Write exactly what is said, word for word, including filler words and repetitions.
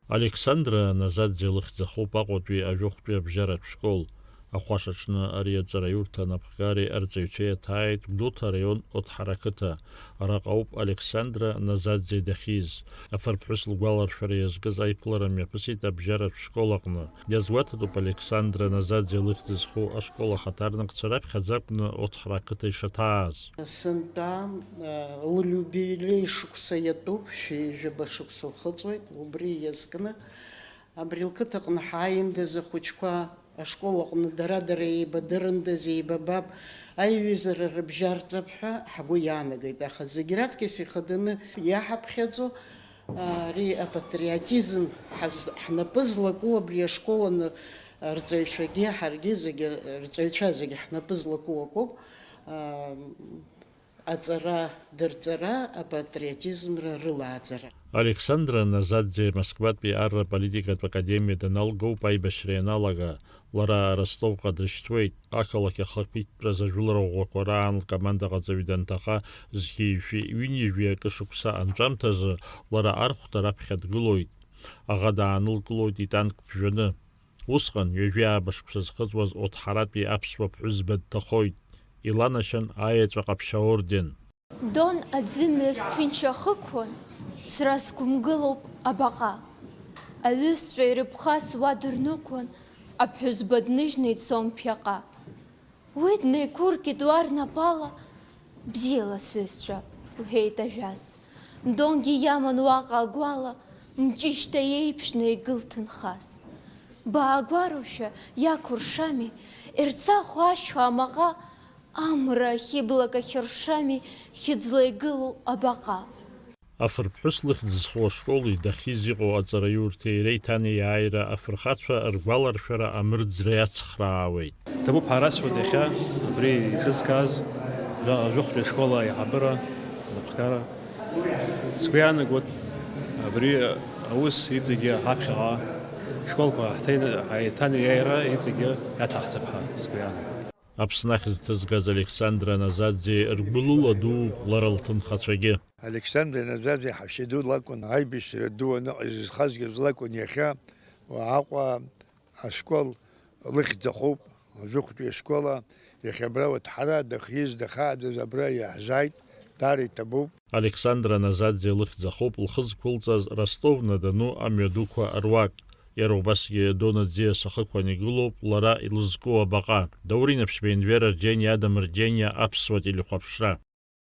Александра Назаӡе лыхьӡ ахоуп Аҟәатәи ажәохәтәи абжьаратә школ. Ахәашаҽны ари аҵараиурҭа анапхгареи арҵаҩцәеи иаҭааит Гәдоуҭа араион Оҭҳара ақыҭа. Араҟа ауп Александра Назаӡе дахьиз. Афырԥҳәыс лгәаларшәара иазкыз аиԥылара мҩаԥысит абжьаратә школ аҟны. Иазгәаҭатәуп Александра Назаӡе лыхьӡ зху ашкол ахаҭарнакцәа раԥхьаӡа акәны Оҭҳара ақыҭа ишаҭааз. Сынтәа, э, лиубилеи шықәса иатәуп, шәи жәаба шықәса лхыҵуеит, убри иазкны абри лқыҭаҟны ҳааиндаз ахәыҷқәа ашкол аҟны дара-дара еибадырындаз, еибабап, аиҩызара рыбжьарҵап ҳәа ҳгәы иаанагеит, аха зегь раҵкьыс ихаданы иаҳаԥхьаӡо, ари апатриотизм ҳаз-, ҳнапы злаку абри ашкол аҿы арҵаҩцәагьы ҳаргьы зегьы, арҵаҩцәа зегьы ҳнапы злаку акоуп, аа, аҵара дырҵара, апатриотизмра рылааӡара. Александра Назаӡе Москватәи арра политикатә академиа даналгоуп аибашьра ианалага. Лара Ростовҟа дрышьҭуеит, ақалақь ахақәиҭтәра зажәылара ӷәӷәақәа раан лкомандаҟаҵаҩ данҭаха, зқьи жәшәи ҩынҩажәи акы шықәса анҵәамҭазы лара архәда раԥхьа дгылоит. Аӷа даанылкылоит итанк ԥжәаны. Усҟан, ҩажәи ааба шықәса зхыҵуаз Оҭҳаратәи аԥсуа ԥҳәызба дҭахоит. Иланашьан аеҵәа ҟаԥшь аорден. Дон аӡымҩас ҭынч ахықәан, ԥсра сгәымгылоуп абаҟа. Аҩызцәа ирыԥхаз уа дырныҟәон, аԥҳәызба дныжьны ицон ԥхьаҟа. Уи днеиқәыркит уа рнапала, бзиала сҩызцәа, лҳәеит ажәас. Донгьы иаман уаҟа агәала, мҷышьҭа иеиԥшны игылт нхас. Баагәароушәа иақәыршами, ерцахә ашьха амаҟа, амра ахьыблак ахьыршами, хьыӡла игылоу абаҟа. Афырԥҳәыс лыхьӡ зху ашколи дахьиз иҟоу аҵараиурҭеи реиҭанеиааира афырхацәа ргәаларшәара амырӡра иацхраауеит. Ҭабуп ҳәа расҳәоит иахьа абри еицызкааз жәа-, жәохәтәи ашкол аиҳабыра анапхгара. Сгәы иаанагоит, абри аус иҵегьы ҳаԥхьаҟа ашколқәа ҳҭеины-, ҳаиҭанеиааира иҵегьы иацаҳҵап ҳәа сгәы иаанагоит. Аԥсны ахьӡ ҭызгаз Александра Назаӡе ргәылула дууп лара лҭынхацәагьы. Александр Назаӡе ҳашьа ду лакәын, аибашьра ду аныҟаз изхазгаз лакәын иахьа, Аҟәа ашкол лыхьӡ ахоуп, ажәохәтәи ашкола, иахьа абра Уаҭҳара дахьиз дахааӡаз абра иаҳзааит, даара иҭабуп. Александра Назаӡе лыхьӡ ахоуп лхы зқәылҵаз Ростов-на-Дону амҩадуқәа руак. Иара убасгьы Дона ӡиас ахықәан игылоуп лара илызку абаҟа. Даур Инаԥшьба, Енвер Арџьениа, Адам Рџьениа, Аԥсуа телехәаԥшра.